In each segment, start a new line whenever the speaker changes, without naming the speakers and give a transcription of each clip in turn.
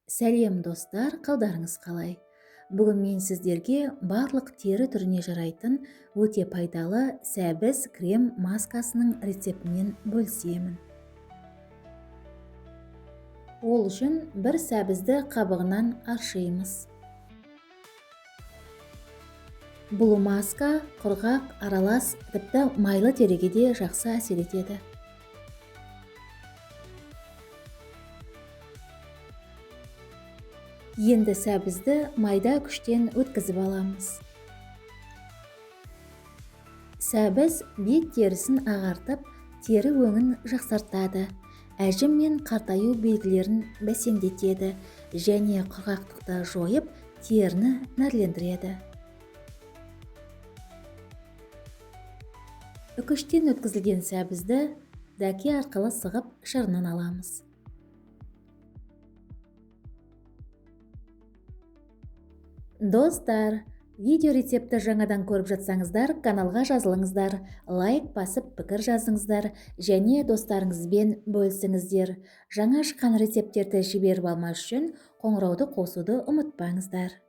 Сәлем достар, қалдарыңыз қалай? Бүгін мен сіздерге барлық тері түріне жарайтын өте пайдалы сәбіз крем маскасының рецептімен бөлісемін. Ол үшін бір сәбізді қабығынан аршимыз. Бұл маска құрғақ, аралас, тіпті майлы теріге де жақсы әсер етеді. Енді сәбізді майда күштен өткізіп аламыз. Сәбіз бет терісін ағартып, тері өңін жақсартады, әжім мен қартаю белгілерін бәсеңдетеді және құрғақтықты жойып, теріні нәрлендіреді. Үкіштен өткізілген сәбізді дәке арқылы сығып шырынын аламыз. Достар, видео рецептті жаңадан көріп жатсаңыздар, каналға жазылыңыздар, лайк басып пікір жазыңыздар және достарыңызбен бөлісіңіздер. Жаңа шыққан рецепттерді жіберіп алмас үшін қоңырауды қосуды ұмытпаңыздар.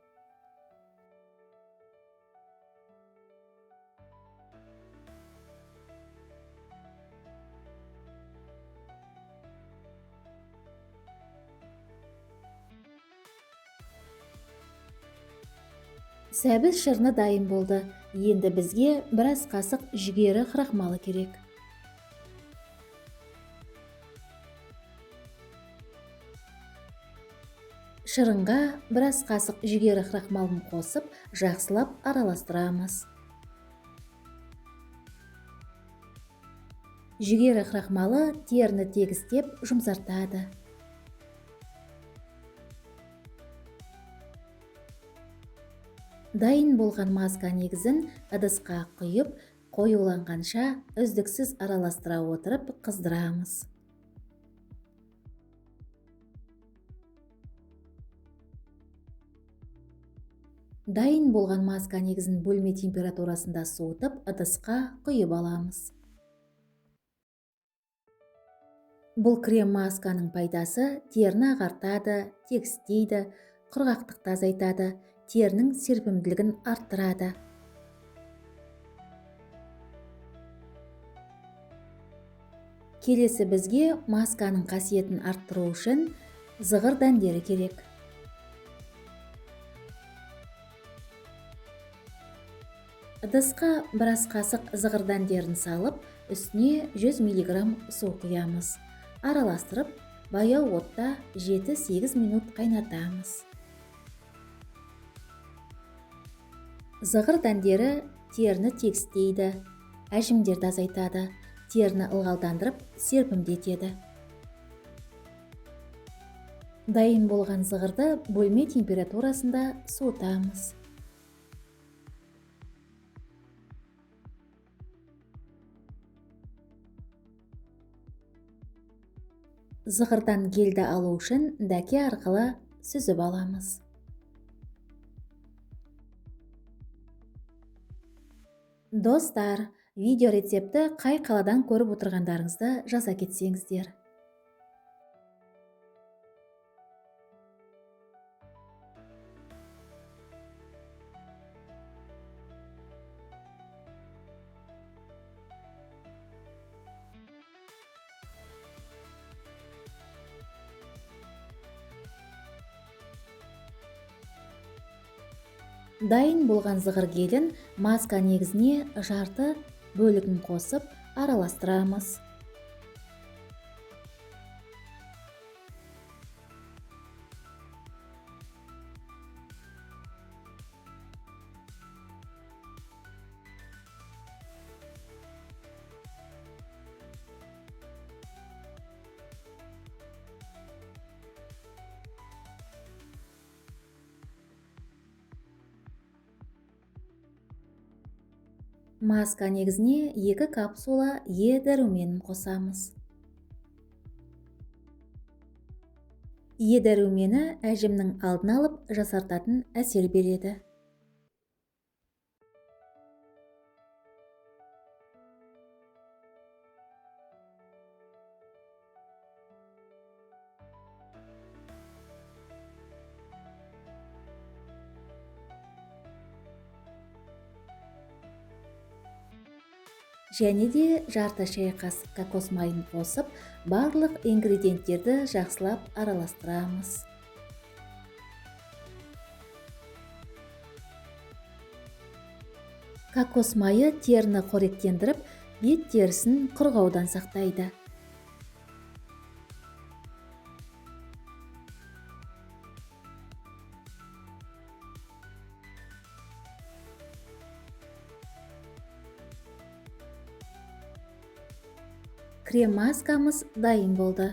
Сәбіз шырыны дайын болды. Енді бізге біраз қасық жүгері крахмалы керек. Шырынға біраз қасық жүгері крахмалын қосып, жақсылап араластырамыз. Жүгері крахмалы теріні тегістеп жұмсартады. Дайын болған маска негізін ыдысқа құйып, қоюланғанша үздіксіз араластыра отырып қыздырамыз. Дайын болған маска негізін бөлме температурасында суытып, ыдысқа құйып аламыз. Бұл крем масканың пайдасы теріні ағартады, тегістейді, құрғақтықты азайтады, терінің серпімділігін арттырады. Келесі бізге масканың қасиетін арттыру үшін зығыр дәндері керек. Ыдысқа біраз қасық зығыр дәндерін салып, үстіне 100 миллиграмм су құямыз. Араластырып, баяу отта 7-8 минут қайнатамыз. Зығыр дәндері теріні тегістейді, әжімдерді азайтады, теріні ылғалдандырып, серпімдетеді. Дайын болған зығырды бөлме температурасында суытамыз. Зығырдан гельді алу үшін дәке арқылы сүзіп аламыз. Достар, видео рецептті қай қаладан көріп отырғандарыңызды жаза кетсеңіздер. Дайын болған зығыр гелін маска негізіне жарты бөлігін қосып араластырамыз. Маска негізіне 2 капсула Е дәруменін қосамыз. Е дәрумені әжімнің алдын алып жасартатын әсер береді. Және де жарты шай қасық кокос майын қосып, барлық ингредиенттерді жақсылап араластырамыз. Кокос майы теріні қоректендіріп, бет терісін құрғаудан сақтайды. Крем маскамыз дайын болды.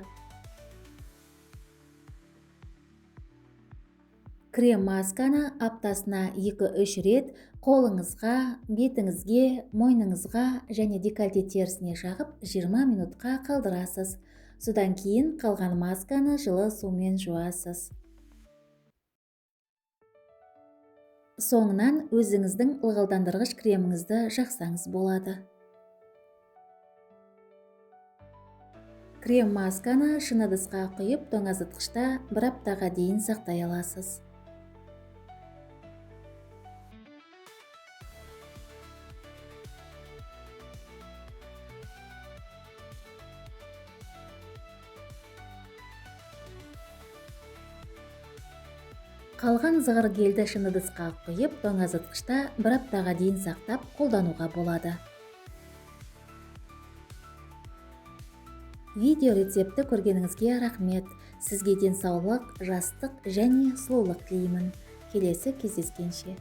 Крем масканы аптасына 2-3 рет қолыңызға, бетіңізге, мойныңызға және декольте терісіне жағып 20 минутқа қалдырасыз. Содан кейін қалған масканы жылы сумен жуасыз. Соңынан өзіңіздің ылғалдандырғыш креміңізді жақсаңыз болады. Крем масканы шыны ыдысқа құйып, тоңазытқышта бір аптаға дейін сақтай аласыз. Қалған зығыр гельді шыны ыдысқа құйып, тоңазытқышта бір аптаға дейін сақтап қолдануға болады. Видео рецептті көргеніңізге рахмет. Сізге денсаулық, жастық және сұлулық тілеймін. Келесі кездескенше.